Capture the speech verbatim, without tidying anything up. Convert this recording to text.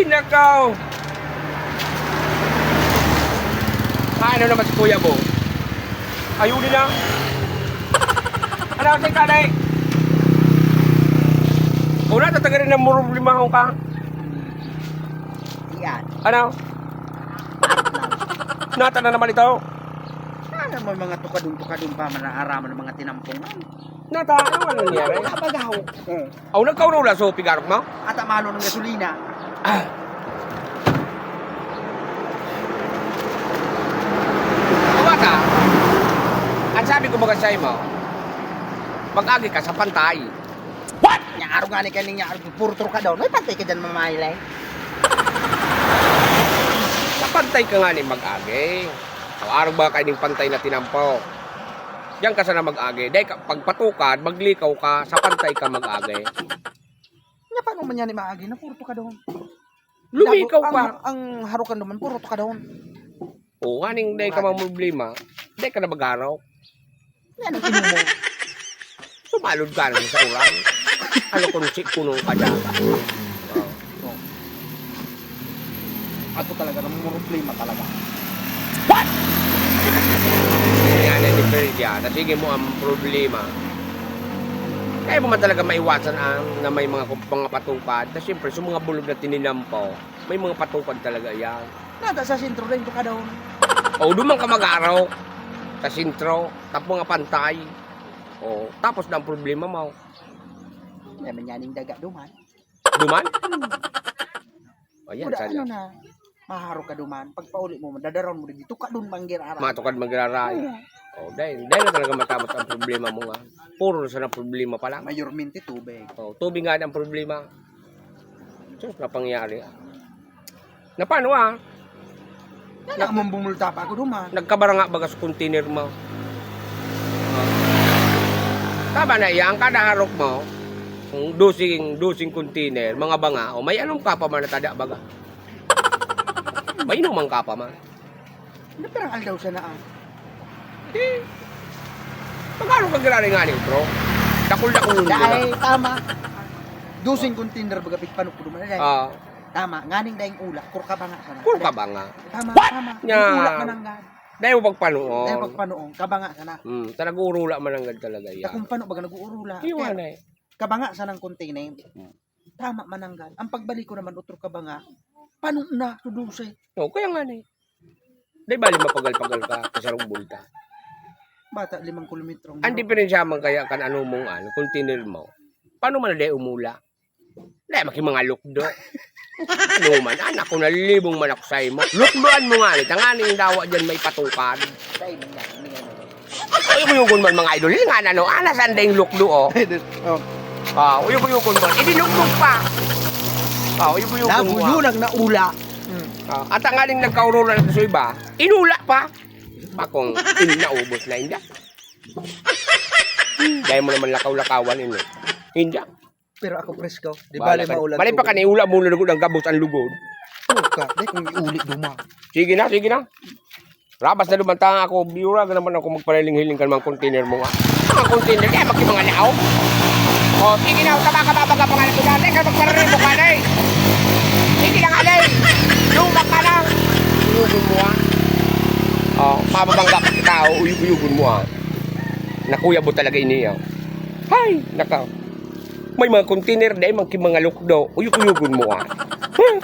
Nakaw! Ano naman si Kuya Bo? Ayun na. Ano ang tingkad eh? Una, tatagarin ng problema akong ka. Yan. Ano? Nata na naman ito. Ano mo mga tukadon-tukadon pa, manaaraman ng mga tinampongan? Nata, ano ang nangyari? Nabagaw. Oh. Aw, nagkaurula sa pigarok mo? Ata malo ng gasolina. Awa ka, ang sabi ko baga sa'yo mo, mag-agi ka sa pantay. What? Nya arog nga ni kaning nya arog puro trukador. May pantay ka dyan, mamaylay. Sa pantay ka nga ni mag-agi. O arog ba kayo ning pantay na tinampo? Diyan ka sana mag-agi. Dahil ka, pagpatukad, maglikaw ka, sa pantay ka mag-agi. Nya paano man yan ni maagi na puro trukador? Lumikaw Ang, ka. Ang harukan naman puro trukador. O, kaning dahil ka mang problema, dahil ka na mag-araw. Yan ang ino mo. Sumalod ka na sa ulan. Ano kung si punong ka dyan? Oh. Ako talaga, ang problema talaga. Yan, yan, diferensya. Na sige mo ang problema. Kaya mo man talaga maiwasan ang na may mga, mga patukad. Na siyempre, sa mga bulog na tinilampaw, may mga patukad talaga yan. Nata sa sentro rin, trukador. O, duman ka mag-araw. Sa sentro, tapos mga pantay. O, tapos na ang problema mo. Naman yan yung daga duman. Duman? O, yan, Muda, sana. Ano na? Maharok ka duman. Pagpauli mo, dadaraw mo dito. Tukadon manggir ara. Matukad magraray. O, dahil, dahil na talaga matapos ang problema mo nga. Puro na sana problema pa lang. Mayormente tubig. O, tubig nga ang problema. Sus, napangyari. Na paano ah? Yan ang mong bumulta pa ako duman. Nagkabara nga baga sa container mo. Tama na iyan, kada harok mo, kung dosing, dosing container, mga banga, o may anom ka pa man natada baga. May inuman ka pa man. Ano parang aldaw siya na ah? Di, magkano ka grabe nga ni, bro? Dakul-dakul yun, di ba? Dahil tama. Dosing container baga pitpanok ko duman. Dahil Ah, tama. Nganing dahil ula. Kurkabanga sana. Kurkabanga. Tama, What? Tama. Nya. Ula mananggad. Dahil pagpanoon. Dahil pagpanoon. Kabanga sana. Hmm, talaga urula mananggad talaga yan. Kung pano baga nag-uurula. Iwan eh. Kabanga sa ng container. Hmm. Tama mananggad. Ang pagbalik ko naman, otro kabanga. Pano na, to dose. O, kaya nga ni. Dahil bali mapagal-pagal ka, kasarong bulta. Bata, limang kilometro. Ang diferensya man kaya kan ano mong ano, container mo. Paano man na dahil umula? Dahil maki mga lukdo. Ano man, anak ko, nalilibong man ako sa imo. Lukdoan mo nga ni, tangani yung dawa dyan may patukan. Dahil nga, hindi nga naman. Uyog-uyogon man, mga idol. Yung nga, ano, ah, nasaan dahil lukdo, oh? Oh. Ah, uyog-uyogon mo. Idinugdog pa. Ah, uyog-uyogon mo, ah. Nabuyulag na ula. Ah, at ang aling nagkaurula na sa iba, inula pa. Pakong, in, naubos na, inda. Dahil mo naman lakaw-lakawan, ini. Inda. Pero ako presko. Di Bahala bali ka. maulan. Bali pa ka na, ula mo lugod ang gabos ang lugod. Puka, dahil kung iuli duma. Sige na, sige na. Rabas na duman ta ako, biyura ka naman ako magpanaling-hiling ka ng mga container mo nga. Mga container, kaya makimangalaw. O, sige na, tama ka, babaga pa nga na ito. Dahil ka magpanaling mo ka na eh. Sige na nga na eh. Luma ka na. Uyugon mo ah. O, mababangga pa kita, o, uyug-uyugon mo ah. Nakuya mo talaga ini ah. Hay, naka. May mga container, dahil magkimangalok daw. Uyug-uyugon mo ah. Huh?